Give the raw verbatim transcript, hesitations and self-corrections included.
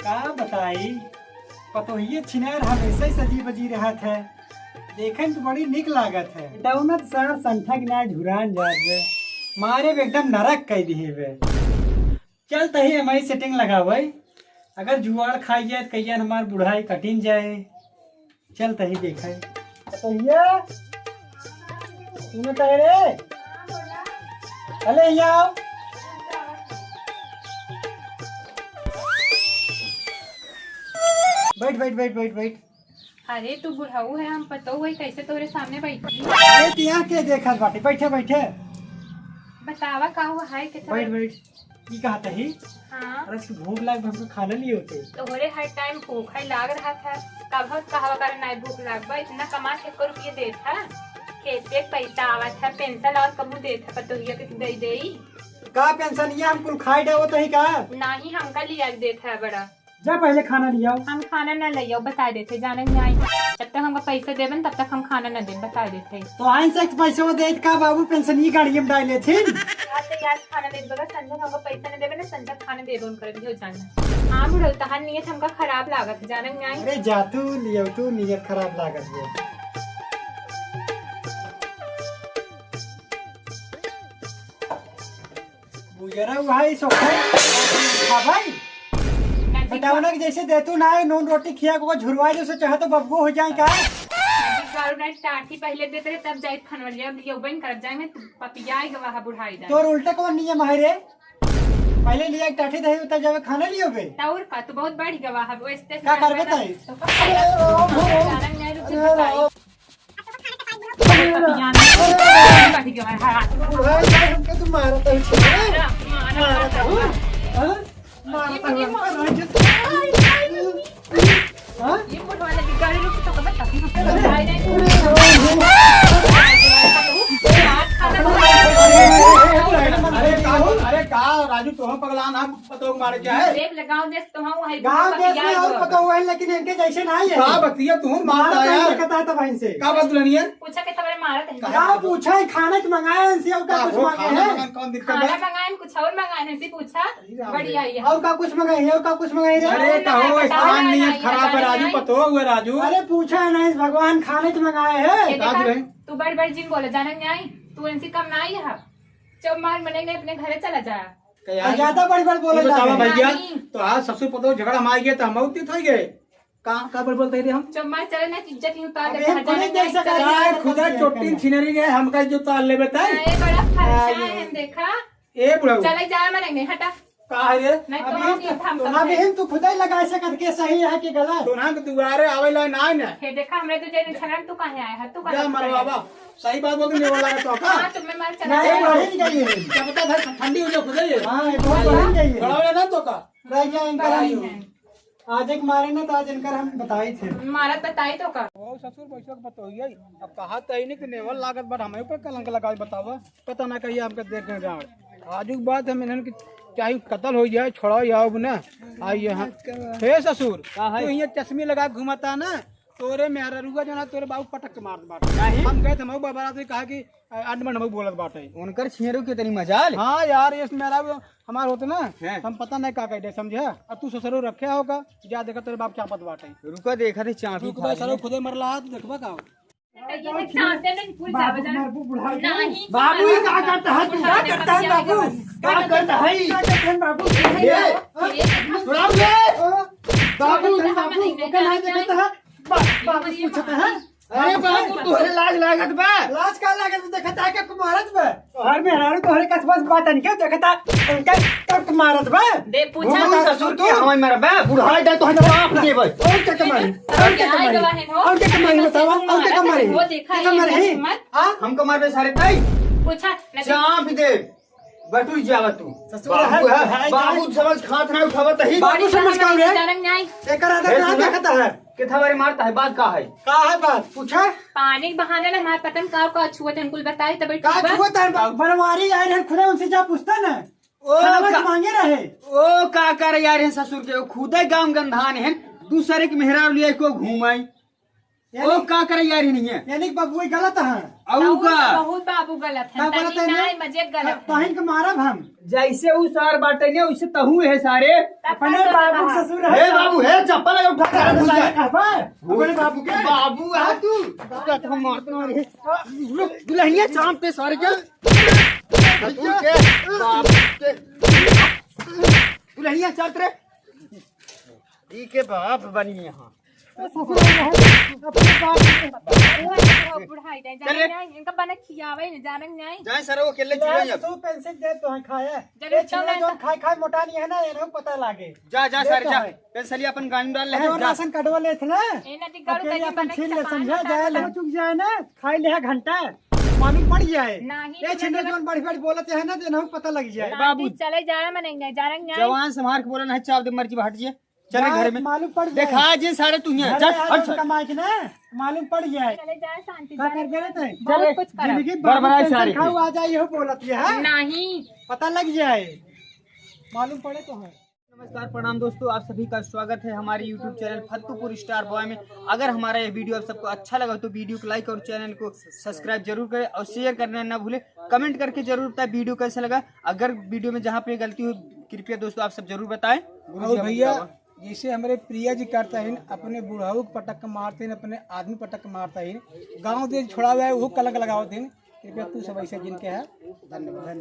का बताई, पतोहिए छिनार हमेशा ही सजी बजी रहत है। देखे में तो बड़ी निक लागत है। दौनत सार संठा के ना झुरान जात बे। मारे बे एकदम नरक कई दिहे बे। चल तही हमारी सेटिंग लगावे। अगर जुआड़ खाई जाए तो कहिया हमार बुढ़ाई कटिन जाए। चल तही देखे। पतोहिया, सुनो तही रे। अले यहाँ आओ। बैठ, बैठ, बैठ, बैठ, बैठ। अरे तू बुढ़ऊ है, हम पतोहू है, कैसे तोरे सामने बैठी? अरे तिया के देखत बाटे, बैठे बैठे। बतावा का हुआ है, के बैठ, बैठ। की कहत ही? हाँ। अरे इसकी भूख लाग, हमको खाना लिए होते। तोहरे हर टाइम भूखे लाग रहा था, कब कहवा करे नाई भूख लाग बा, इतना कमा के को रुपये देत है, खेते के पैसा आवत है, पेंशन आवत कबू देत है, पतोहिया के दे देई। का पेंशन ये हम कुल खाए डावत ही का? नाही, हमका लिया के देत है बड़ा। जा पहले खाना लियाओ। हम खाना ना लियाओ, बता देते, जाने में आई। जब तक हमका पैसा देबे न, तब तक हम खाना ना देब, बता देते। तो आइन से पैसे वो दे का बाबू पेंशन ही गाड़ी में डाल लेथिन। आज तो यार खाना दे देबे, संजय हमका पैसा ना देबे ना, संजय खाना देबे उनकर भी हो जाना। हाँ बुढ़ऊ, तहार नियत हमका खराब लागत है, जाने में आई। अरे जा तू लियो, तू नियत खराब लागत है। बुजरा भाई सोखे। हाँ भाई। बताओ ना कि जैसे देतू ना है, नून रोटी खिया को झुरवा दे, उसे चाहे तो बबुओ हो जाए का? गारू ना टाटी पहले देते रहे, तब जाए खनवलिया, अब लियो बन करब जाए में, तू पपिया ही गवा है बुढ़ाई दा। तोर उल्टा कौन नियम है रे? पहले लिया टाटी दही, तब जावे खाना लियो बे। तौर का, तू बहुत बढ़ गवा है, वो स्टेशन का करबे बताई? तो का अरे, ओ, ओ, ओ। जाना नहीं, रुक, अरे, बताई। ओ। भाई, भाई, हमके तो मारत है, मारत है, हाँ? मारत है, हमके रोज। हाँ? अरे, का, अरे, का, राजू, तोह पगला ना, पतोह मारे क्या है? देख ले, गाँव देश तो हम वही गाँव देश में और पतोह है, लेकिन इनके जैसे नहीं है। का बतिया तू मारत मारत है यार। देखता है तब इनसे। का बात दुल्हनिया? पूछा के तबरे मारत है। का पूछा है, खाना के मंगाए हैं इनसे, और का का कुछ हो, मांगे खाना हैं? मंगाए, कौन दिक्कत खाना है? मंगाए हैं, कुछ और मंगाए हैं, इनसे पूछा। अरे राम बढ़िया रे। ये। और का कुछ मंगाए हैं, और का कुछ मंगाए हैं? अरे और कहो, मंगाए, बताओ स्थान ना, नहीं है, ना, खराब है बताओ राजू, नहीं। पतोह हुआ राजू। अरे पूछा है ना, इस भगवान खाने के मंगाए हैं। ये का देखा, दुल्हन? तू बड़ बड़ जिन बोला, जाना नहीं आई, तू इनसे कम ना आई है। चुप मार, मने ने अपने घरे चला जाया। कहे, और यार, ज्यादा बड़ी बड़ी बोले ये बतावा ना। भैया, नहीं। तो आज ससुर पतोह झगड़ा में आ गया, तो हम उत्तेजित हो गए। का, का बड़ी बोलते हैं हम? चुप मार, चले ना, इज्जत ही उतार अब देता हम है, कोने जाने देख नहीं सकता चले है, जाता खुदा है। चोटिन छिनरी ने हमका जो उतार लेबे तय। अरे, बड़ा फरसा है, देखा। ए बुढ़ऊ। चले जा, मने नहीं, हटा। का है रे? नहीं तो अभी हम तो, ये हम अभी तो हम तू खुद ही लगा सकत के सही है कि गलत। तो ना, तो दुआरे आवे ला ना, ना। हे देखा, हमरे तो जेने छलन, तू काहे आया है? तू काहे जा आया है? मरवावा। सही बात बोल, नहीं वाला है तो का? हाँ, तुम्हें मार चला नहीं, जाए। बढ़ ही गई है। क्या पता था, ठंडी हो जाए खुद ही। हाँ, ये बहुत बढ़ ही गई है। बड़ा वाला ना तो का? रह गया इनका। आज एक मारे ना, तो आज इनकर हम बताई थे। मारत बताई तो का? ओ ससुर, बैसक बतोहिए। अब कहा तई नहीं कि नेवल लागत, but हमें ऊपर कलंक लगाई, बतावा। पता ना कहिए हमके देख के जाओ। आजू के बाद हम इन्हन के चाहे कत्ल हो जाए, छोड़ा जाओ अब ना। आइए हाँ। हे ससुर, का है? तू ये चश्मी लगा के घुमाता ना, तोरे मेहररुआ जो ना तोरे बाबू पटक के मार बाटे। काहे? हम गए थे मऊ बाबा से कहा कि अनबन मऊ बोलत बाटे। उनकर छियरू के तनी मजाल। हाँ यार, इस मेहररुआ हमार होत ना, हैं। हम पता नहीं का कह दे, समझे? अब तू ससुरो रखे हो का? जा देखा तोरे बाप क्या पत बाटे। रुका देखा थे चाबी रुक खा बे, सरो ले। खुदे मरला, तू देखबा का? ये देख, शांत है, नहीं, भूल बाबू, जावे, जाना। मरबू बुढ़ा गया। नहीं, बाबू, ये का करता है तू? क्या करता है बाबू? क्या करता है? क्या करता है बाबू? ये, ये, ये, ये, सुनाओ ये। बाबू, ये बाबू, नहीं, ओके, नहीं, नहीं देखता है। बा-, बाबू ये पूछता है। अरे बाबू, तोहरे लाज लागत बा? लाज का लागत बा? देखत है कि मारत बा? तोहर मेहरारू तोहरे कस बस बात नहीं क्या देखता? उनका कब मारत बा? दे, पूछा। घूमत ससुर तू? हमारे मरबा, बुढ़ाई दे, तोहरे बाप देबे। और क्या कमाई? और क्या कमाई? और क्या कमाई बतावा? और क्या कमाई? वो देखा क्या कमाई? हाँ? हमको मारबे सारे ताई? पूछा, नहीं। चाप दे। बटुर जावा तू। ससुर बाबू है, है, है, बाबू है। समझ खात ना उठावत ही। बाबू समझ का रे? जानन नहीं। एकर आदत हे ना सुना। देखता है। कितना बारी मारता है, बात का है? का है बात? पूछा। पानी के बहाने ना हमारे पतन का, का छुअत है, कुल बताए तब का ठीक बा। छुअत है? बनवारी आए रहे खुदा, उनसे जा पूछता ना। ओ खाना का, मांगे रहे। ओ का कर यार, है ससुर के, वो खुदे गांव गंधान है, दूसरे की मेहरारू लिए को घूमाई। ओ, का करे यार, ही नहीं है। यानी कि बाबू, ये गलत है। अऊ तहू का? तो बहुत बाबू गलत है, का गलत तनी है ना? नाई मजे गलत है। तहिन के मारब हम। जैसे ऊ सार बाटे ने, वैसे तहू है सारे। तब अपने का बाबू करबा? ससुर है। हे बाबू, हे चप्पल लगा उठा के सारे रख दे। सारे कहबा? अपने बाबू के? बाबू है तू। हम मारते हैं। दुल्हनिया चांद पे सारे के। बाबू के, बाबू के। दुल्हनिया चांद रे। ई के बाप बनी यहाँ। अपने बाप के। बुढ़ाई जाए, चल रे। जाने नहीं, इनका बना खियावे नहीं, जाने नहीं। जाए सर, वो अकेले चुरा जा। तू पेंसिल दे तो हम खाए। जरूर ये छिलने तो जो खाए खाए मोटा नहीं है ना, ये लोग पता लागे। जा, जा ले सर, तो जा। है। पेंसिलिया अपन गाड़ी में डाल ले, जो जा। राशन कार्डवा लेत ना, ए, नदी गरु अकेले तनी अपन बना छीन ले, खियावे समझा ना जाए, ले। चुक जाए ना, खाई ले है घंटा, मालूम पड़ जाए। नहीं, ये तो छिंदे नदी जौन बड़ी बड़ी बोलत है ना, देना पता लग जाए। बाबू। चले जाए, मने नहीं, जाने नहीं। जवान संभाल के बोला, नहीं चाप दे, मर्जी हट जाए। चले जा, घर में। मालूम पड़ जाए। देखा जे सारे तू यहाँ, घर चल, में हट, आए हट। कमाए के ना, मालूम पड़ जाए। चले जाए शांति का जाए। कर गए थे? बहुत कुछ करा। जिंदगी बड़बड़ाए बाबू सारे पेंशन खाऊ के। आ जाए, यहू बोलत है, हाँ? नहीं। पता लग जाए, मालूम पड़े तो है। नमस्कार, प्रणाम दोस्तों, आप सभी का स्वागत है हमारे YouTube चैनल फत्तूपुर स्टार बॉय में। अगर हमारा ये वीडियो आप सबको अच्छा लगा तो वीडियो को लाइक और चैनल को सब्सक्राइब जरूर करें और शेयर करना ना भूलें। कमेंट करके जरूर बताएं वीडियो कैसा लगा। अगर वीडियो में जहाँ पे गलती हो, कृपया दोस्तों आप सब जरूर बताएं। गुरु जी, और आप भैया, बताओ। जैसे हमारे प्रिया जी करता है, अपने बुढ़ऊ को पटक के मारते हैं, अपने आदमी पटक के मारता है, गाँव देश छोड़ा हुआ है, वो कलंक लगावत हैं। कृपया तू सब ऐसे जिनके है, धन्यवाद।